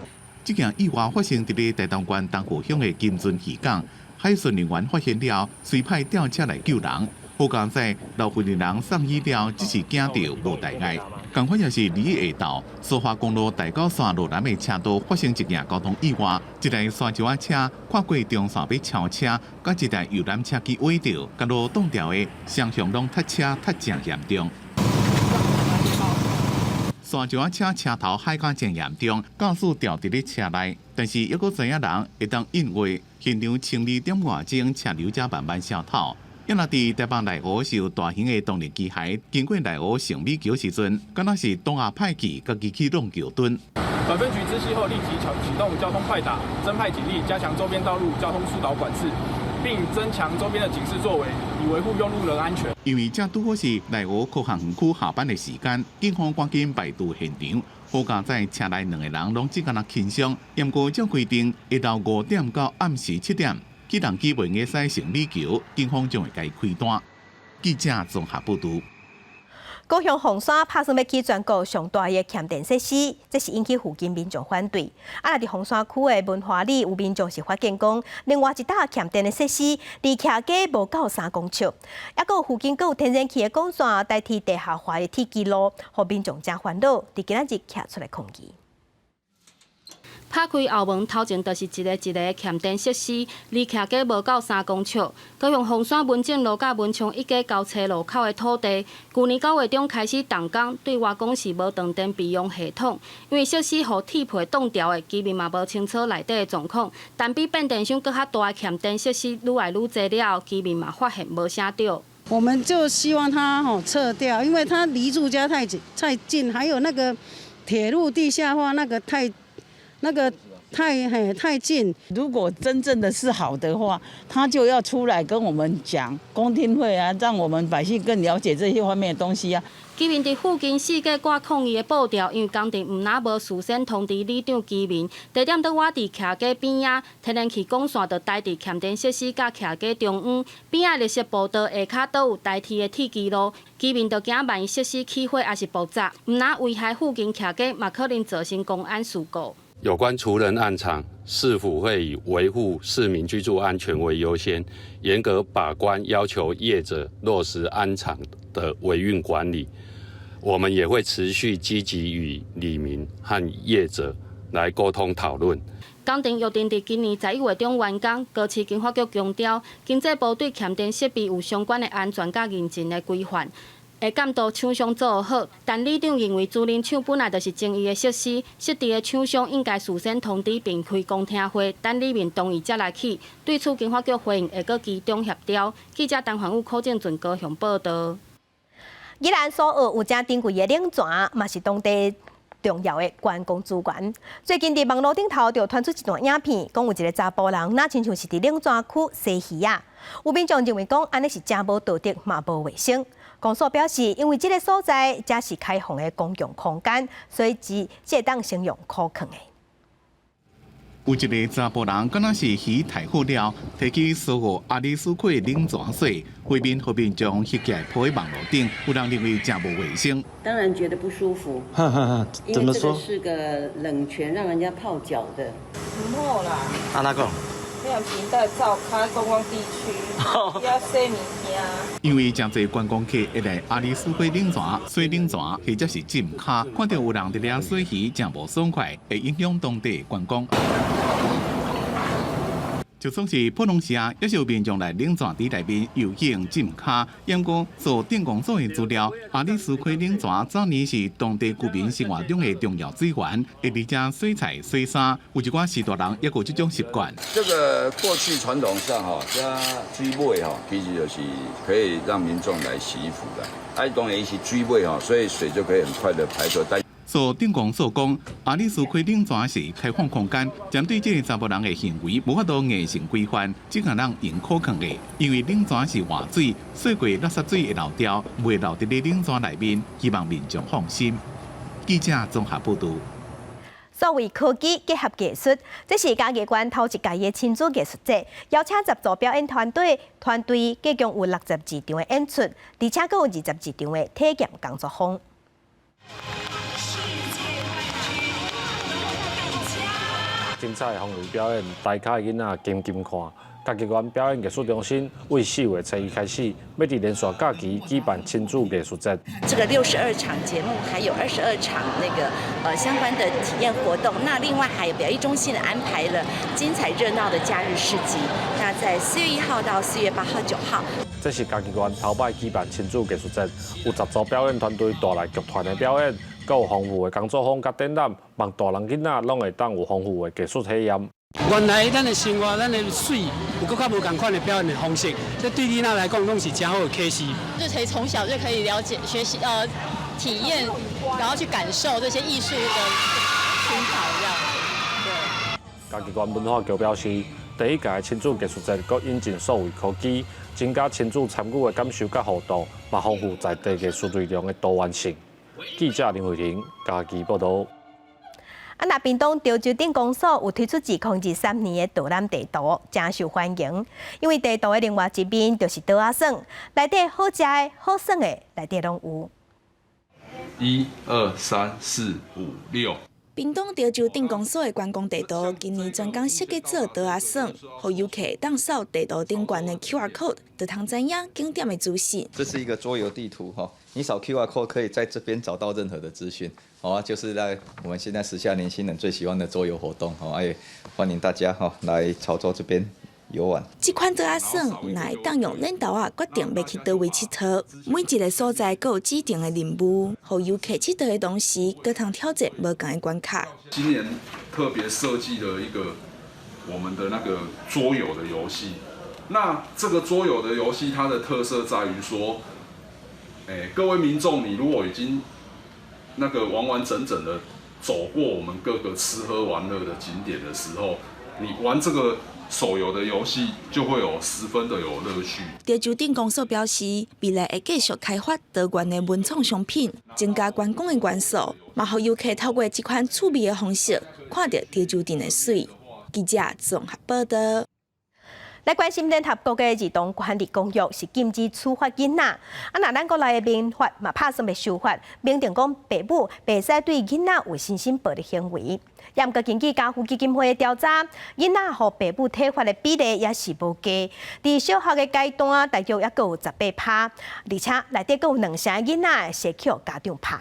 這件意外發生佇咧台東縣東湖鄉的金樽漁港，海巡人員發現了，隨派吊車來救人。好佳哉留惠的人送醫了，只是驚著無大礙。仝款也是佇下晝，蘇花公路大甲線路南的車道發生一件交通意外，一台沙石仔車跨過中線欲超車，佮一台遊覽車去倚著，共路擋掉的雙向攏塞車塞誠嚴重。沙石仔車車頭海甲誠嚴重，駕駛掉佇咧車內，但是猶閣知影人會當應對現場清理點外鐘，車流才慢慢消透。猶若佇台北內湖是有大型的動力機械經過內湖聖美橋時陣，敢若是擋仔歹去，家己去挵橋墩。本分局知悉後，立即啟動交通快打，增派警力，加強周邊道路交通疏導管制，並增強周邊的警示作為，以維護用路人安全。因為這拄好是內湖科學園區下班的時間，警方趕緊排除現場。好佳哉車內兩個人攏只敢若輕傷，毋過照規定，下晝5點到暗時7點。起重機袂用使聖美橋，警方將會共伊開單。記者綜合報導。高雄鳳山拍算欲起全國上大的鉛電設施，這是引起附近民眾反對。啊，佇鳳山區的文華里有民眾是發現講，另外一搭鉛電的設施離徛家無夠3公尺，猶閣附近閣有天然氣的管線代替地下化的鐵支路，予民眾誠煩惱。佇今仔日徛出來抗議。拍開後門，頭前就是一个一个鉛電設施，離徛家無夠3公尺。高雄鳳山文正路佮文昌一街交叉路口的土地，舊年9月中開始動工，對外講是無斷電備用系統，因為設施予鐵皮擋牢的，居民嘛無清楚內底的狀況。但比變電箱閣較大的鉛電設施愈來愈濟了後，居民嘛發現無啥對。我們就希望它吼撤掉，因為它離住家太近太近，還有那個鐵路地下化那個太。那個太嘿太近，如果真正的是好的話，他就要出來跟我們講公聽會啊，讓我們百姓更了解這些方面的東西啊。居民佇附近四界掛抗議的布條，因為工程毋但無事先通知里長居民，地點佇倚佇徛家邊仔，天然氣管線就代佇鉛電設施佮徛家中央，邊仔綠色步道下跤都有代替的鐵支路，居民就驚萬一設施起火抑是爆炸，毋但危害附近徛家，嘛可能造成公安事故。有關儲能案場是否會以維護市民居住安全為優先，嚴格把關，要求業者落實案場的維運管理。我們也會持續積極與里民和業者來溝通討論。工程約定佇今年11月中完工。高市經發局強調，經濟部對鉛電設備有相關的安全佮認證的規範。會監督廠商做好，但里長認為儲能廠本來就是爭議的設施，設置的廠商應該事先通知並開公聽會，等里民同意才來起。對此，經發局回應會閣居中協調。記者陳環宇、柯正俊高雄報導。宜蘭蘇澳有誠珍貴的冷泉，嘛是當地重要的觀光資源。最近佇網路頂頭就傳出一段影片，講有一個查埔人，若親像是佇冷泉區洗魚仔。有民眾認為講，按呢是誠無道德，嘛無衛生。公所表示，因為這个所在才是開放的公共空間，所以只會當先用箍囥的。有一个查埔人，敢若是魚刣好了，提去蘇澳阿里斯溪冷泉洗，畫面予民眾翕起來 po 佇網路頂，有人認為誠無衛生。當然覺得不舒服，因為這個是個冷泉，讓人家泡腳的。毋好啦。按怎講？遐邊在灶跤觀光地區，遐洗物件。因為誠濟觀光客會來阿里斯溪冷泉洗冷泉，或者是浸跤，看著有人佇遐洗魚，誠無爽快，會影響當地觀光。就算是普通時啊，也是有民眾來冷泉池內面游泳浸跤。毋過做鎮公所的資料，阿里斯溪冷泉早年是當地居民生活中的重要水源，會佇遮洗菜、洗衫，有一寡序大人猶閣有這種習慣。這個過去傳統上吼，這水尾吼，其實就是可以讓民眾來洗衣服的。啊，當然是水尾吼，所以水就可以很快的排出。但所鎮公所講，阿里斯溪冷泉是開放空間，針對這个查埔人的行為，無法度硬性規範，只可能用箍囥的。因為冷泉是活水，洗過垃圾水會流掉，袂留佇咧冷泉內面，希望民眾放心。記者綜合報導。數位科技結合藝術，這是嘉義縣頭一屆的親子藝術節，邀請十組表演團隊，團隊計共有62場的演出，而且閣有22場的體驗工作坊。精彩的風流表演，大咖的囡仔緊緊看。嘉義縣表演藝術中心為4月初一開始，欲佇連續假期舉辦親子藝術節。這個62場節目，還有22場那個相關的體驗活動。那另外還有表藝中心安排了精彩熱鬧的假日市集。那在4月1號到4月8號、9號。這是嘉義縣頭擺舉辦親子藝術節，有10組表演團隊帶來劇團的表演，閣有豐富的工作坊佮展覽，望大人囡仔攏會當有豐富的藝術體驗。原來咱的生活，咱的媠有閣較無仝款的表演的方式，這對囡仔來講攏是誠好的啟示。就可以從小就可以了解、學習、體驗，然後去感受這些藝術的熏陶，這樣。對。嘉義縣文化局表示，第一屆親子藝術節閣引進數位科技，增加親子參與的感受佮互動，嘛豐富在地藝術內容的多元性。記者林慧婷嘉義報導。啊，若屏東潮州鎮公所有推出2023年的導覽地圖，誠受歡迎。因為地圖的另外一面就是桌仔耍，內底好食的、好耍的，內底攏有。一二三四五六。屏東潮州鎮公所的觀光地圖，今年專工設計做桌仔耍，予遊客當掃地圖頂懸的 QR code，就通知影景點的資訊。這是一個桌遊地圖，哈，你掃 QR code 可以在這邊找到任何的資訊，好啊，就是在我們現在時下年輕人最喜歡的桌遊活動，好，也歡迎大家哈來潮州這邊遊玩。這款桌仔耍，若會當用剪刀仔決定欲去佗位𨑨迌，每一个所在閣有指定的任務，予遊客𨑨迌的同時，閣通挑戰無仝的關卡。今年特別設計了一個我們的那個桌遊的遊戲，那這個桌遊的遊戲，它的特色在於說，各位民眾，你如果已經那個完完整整的走過我們各個吃喝玩樂的景點的時候，你玩這個手遊的遊戲就會有十分的有樂趣。潮州鎮公所表示，未來會繼續開發多元的文創商品，增加觀光的元素，嘛予遊客透過這款趣味的方式，看著潮州鎮的媠。記者綜合報導。來關心聯合國的兒童權利公約是禁止處罰囡仔。啊，若咱國內的民法嘛拍算欲修法，明定講爸母袂使對囡仔有身心暴力行為。也毋過根據家父基金會的調查，囡仔予爸母體罰的比例也是無低。佇小學的階段，大約猶閣有18%，而且內底閣有兩成囡仔是予家長拍。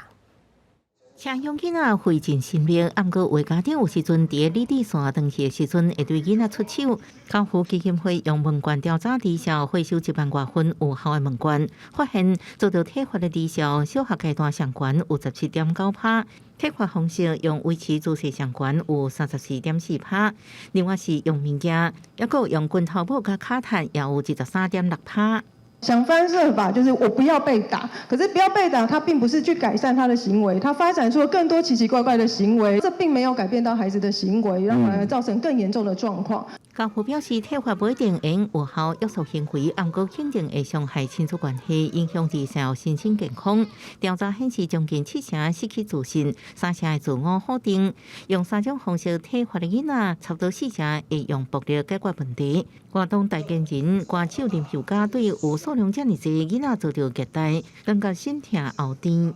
車向囡仔費盡心力，毋過有家長有時陣佇理智線斷去的時陣，會對囡仔出手。家扶基金會用問卷調查之下，回收1萬外份有效的問卷，發現遭到體罰的兒少，小學階段上懸有17.9%，體罰方式用維持姿勢上懸有34.4%，另外是用物件，抑閣用拳頭拇佮跤踢也有23.6%。想方設法，就是我不要被打。可是不要被打，他並不是去改善他的行為，他發展出了更多奇奇怪怪的行為，這並沒有改變到孩子的行為，讓反而造成更嚴重的狀況。家父表示，體罰無一定會有效約束行為，毋過肯定會傷害親子關係，影響兒少身心健康。調查顯示，將近七成失去自信，三成的自我否定。用三種方式體罰的囡仔，差不多四成會用暴力解決問題。活動代言人歌手林宥嘉對有數量遮爾濟囡仔遭著虐待，感覺心痛喉甜。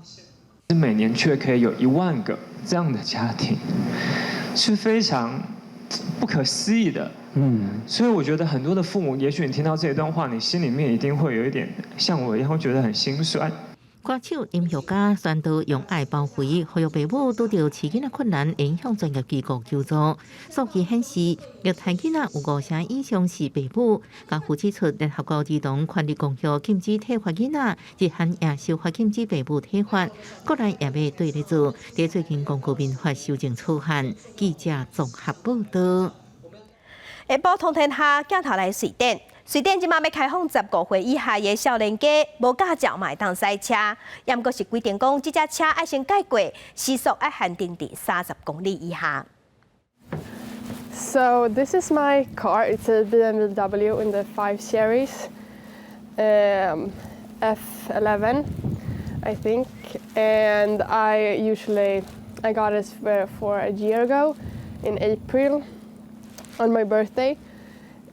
每年卻可以有1萬個這樣的家庭，是非常不可思議的。所以我覺得很多的父母，也許你聽到這一段話，你心裡面一定會有一點像我一樣，會覺得很心酸。歌手林宥嘉宣導用愛包圍，呼籲爸母拄著飼囡仔困難，應向專業機構求助。數據顯示，虐待囡仔有五成以上是爸母。家父指出，聯合國兒童權利公約禁止體罰囡仔，日韓也修法禁止爸母體罰，國內也欲綴咧做。佇最近公布民法修正草案，記者綜合報道。下晡通天下鏡頭來瑞典，瑞典這馬欲開放15歲以下的少年家無駕照嘛會當駛車，毋過是規定講，這隻車愛先改過，時速愛限定佇30公里以下。 So this is my car. It's a BMW in the 5 Series, F11, I think. And I got it for a year ago in April on my birthday.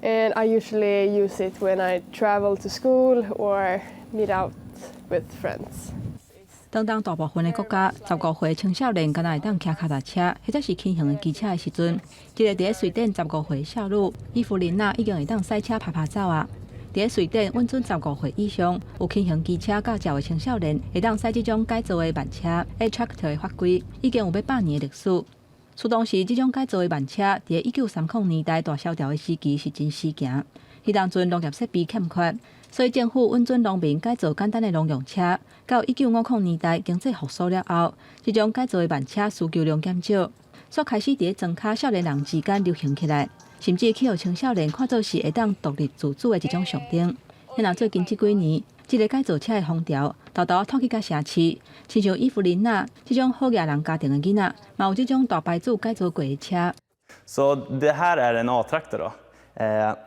And I usually use it when I travel to school or meet out with friends. 當當大部分的國家，15歲青少年敢若會當騎跤踏車，或者是輕型的機車的時陣，這个佇咧瑞典15歲少女伊芙琳娜已經會當駛車趴趴走啊！佇咧瑞典，允准15歲以上有輕型機車駕照的青少年會當駛這種改造的慢車 A-tractor 的法規，已經有欲100年的歷史。初當時，這種改造的慢車佇咧1930年代大蕭條的時期是真時行。彼當陣農業設備欠缺，所以政府允准農民改造簡單的農用車。到1950年代經濟復甦了後，這種改造的慢車需求量減少，煞開始佇咧莊跤少年人之間流行起來，甚至去予青少年看做是會當獨立自主的一種象徵。那最近這幾年，這个改造車的風潮，沓沓湠去到城市，親像伊芙琳娜這種好額人家庭的囡仔，嘛有這種大牌子改造過的車。 Så det här är en A-traktor då.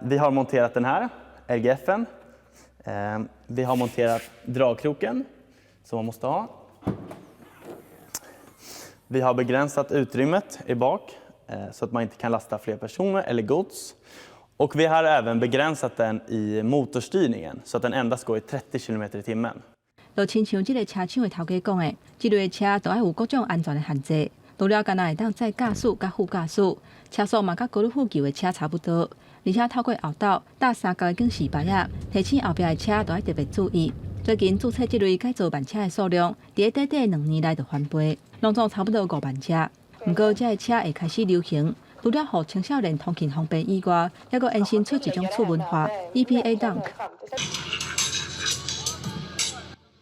Vi har monterat den här, LGFen. Vi har monterat dragkroken som man måste ha. Vi har begränsat utrymmet i bak så att man inte kan lasta fler personer eller gods. Och vi har även begränsat den i motorstyrningen så att den endast går i 30 km i timmen. 就親像這个車廠的頭家講的，這類的車都愛有各種安全的限制，除了干焦會當載駕駛佮副駕駛，車速嘛佮高爾夫球的車差不多，而且透過後斗搭三角的警示牌仔，提醒後壁的車都愛特別注意。最近註冊這類改造慢車的數量，佇咧短短2年內就翻倍，攏總差不多5萬隻。毋過，這个車會開始流行，除了予青少年通勤方便以外，猶閣延伸出一種次文化 EPA Dunk。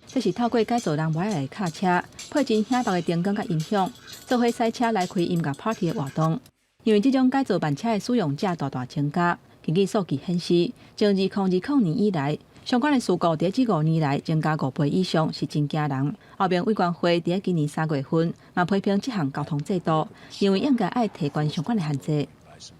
這是透過改造人無愛的卡車，配真顯白的燈光佮音響，做伙駛車來開音樂 party 的活動。因為這種改造慢車的使用者大大增加，根據數據顯示，從2020年以來，相關的事故佇這5年來增加5倍以上，是真驚人。歐盟委員會佇今年3月份嘛批評這項交通制度，認為應該愛提懸相關的限制。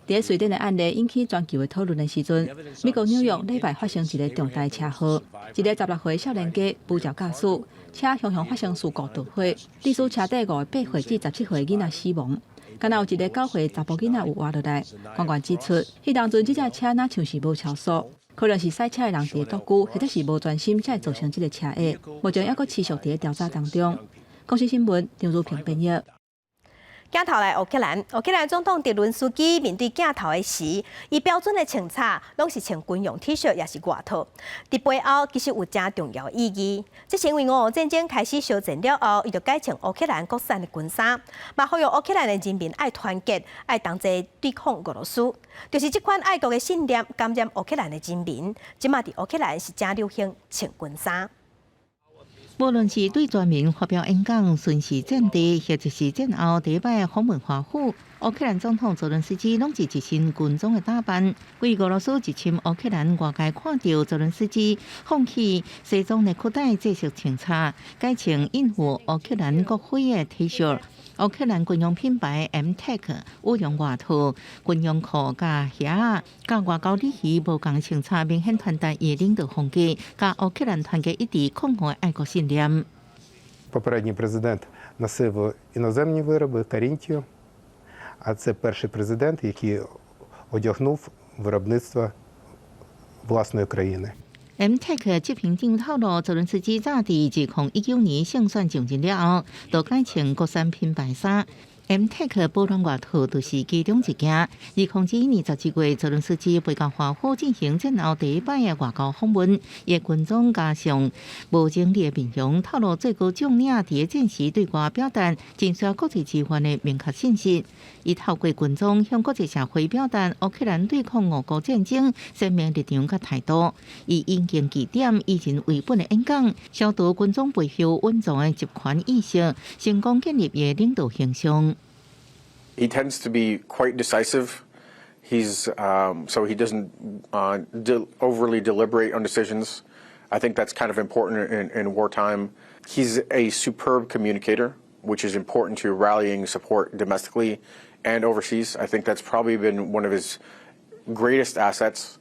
佇瑞典的案例引起全球的討論的時陣，美國紐約禮拜發生一个重大車禍，一个16歲少年家無照駕駛，車雄雄發生事故導火，致使車底5個8歲至17歲囡仔死亡。敢若有一个9歲查埔囡仔有活落來。官員指出，彼當陣這隻車若像是無超速，可能是駛車的人佇咧獨居，或者是無專心，才會造成這个車禍。目前猶閣持續佇咧調查當中。公視新聞張如平編譯。鏡頭來烏克蘭，烏克蘭總統澤倫斯基面對鏡頭的時，伊標準的穿插攏是穿軍用 T 恤，抑是外套。佇背後其實有誠重要意義。這是因為俄烏戰爭開始燒戰了後，伊就改穿烏克蘭國產的軍衫，嘛呼籲烏克蘭的人民愛團結，愛同齊對抗俄羅斯。就是這款愛國的信念感染烏克蘭的人民，這馬佇烏克蘭是誠流行穿軍衫。無論是對全民發表演講、巡視戰地，或者是戰後第一擺訪問華府，烏克蘭總統澤倫斯基攏是一身軍裝的打扮。為俄羅斯入侵烏克蘭，外界看著澤倫斯基放棄西裝的褲帶、制式穿插，改穿印有烏克蘭國徽的 T 恤。烏克蘭軍用品牌 M-Tech 羽絨外套、軍用褲佮鞋仔，佮外交禮儀無仝穿插，明顯傳達伊的領導風格，佮烏克蘭團結一致抗俄的愛國信念。 Попередній президент носив іноземні вироби, Карінтію, а це перший президент, який одягнув виробництво власної країни. M-Tech 執行長透露，澤倫斯基早佇2019年勝選上任了後，就改穿國產品牌衫。M-Tech 保暖外套就是其中一件。2021年12月，澤倫斯基飛到華府進行戰後第一擺的外交訪問，伊的軍裝加上無整理的面容，透露最高將領佇戰時對外表達真需要國際支援的明確信息。伊透過軍裝向國際社會表達烏克蘭對抗俄國戰爭鮮明立場佮態度。伊引經據典、以人為本的演講，消除軍裝背後隱藏的集權意識，成功建立伊的領導形象。 He tends to be quite decisive. So he doesn't overly deliberate on decisions. I think that's kind of important in wartime. He's a superb communicator, which is important to rallying support domestically and overseas. I think that's probably been one of his greatest assets.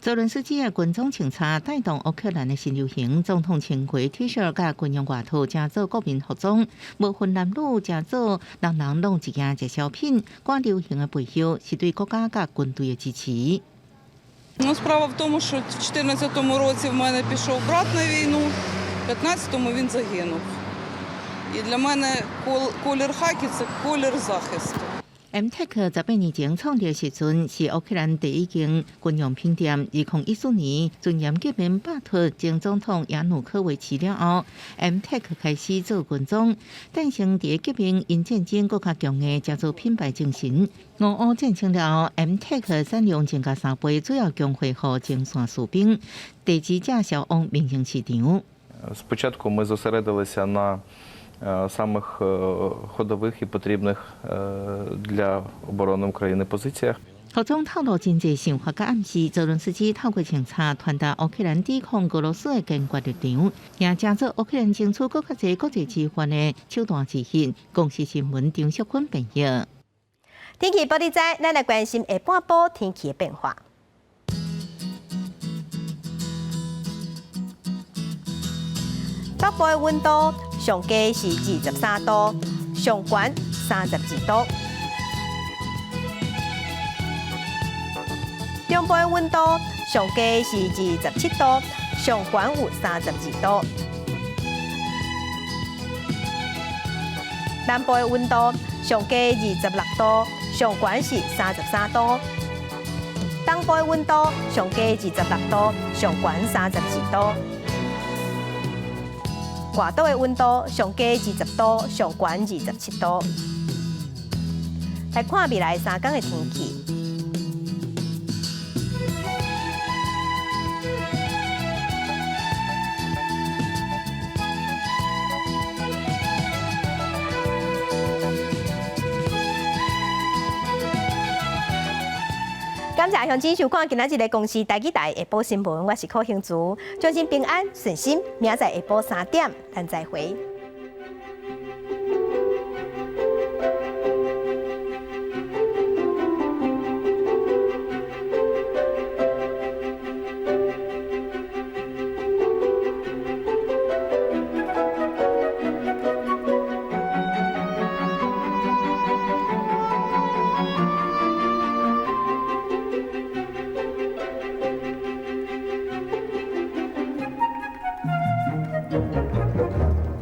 澤倫斯基的軍裝穿插帶動烏克蘭的新流行，總統穿過 T 恤佮軍用外套，成做國民服裝，無分男女，成做人人攏一件熱銷品。趕流行的背後是對國家佮軍隊的支持。 Ну, справа в тому, що в 2014 році в мене пішов брат на війну, в 2015-му він загинув. І для мене колір хакі – це колір захисту. M-Tech 18年前創立時陣，是烏克蘭第一間軍用品店。2014年，尊嚴革命罷黜前總統亞努科維奇了後，M-Tech 開始做軍裝，誕生佇革命因戰爭閣較強的家族品牌精神。俄烏戰爭了後，M-Tech 產量增加3倍，主要供貨予前線士兵，地址則銷往民營市場。 Спочатку ми зосередилися на самих ходових і потрібних для оборони України позиціях. 服裝透露真濟想法佮暗示，澤倫斯基透過穿插傳達烏克蘭抵抗俄羅斯的堅決立場，也成做烏克蘭爭取閣較濟國際支援的手段之一。公視新聞張淑芬編譯。天氣報你知，咱來關心下半晡天氣的變化。北部的溫度上低是23度，上懸32度。中部的溫度上低是27度，上懸有32度。南部的溫度上低26度，上懸是33度。東部的溫度上低26度，上懸32度。外島的溫度上低20度，上懸27度。來看未來3天的天氣。感謝鄉親收看今仔日的公視台語台下晡新聞，我是柯興竹，祝您平安順心，明仔載下晡3點，咱再會。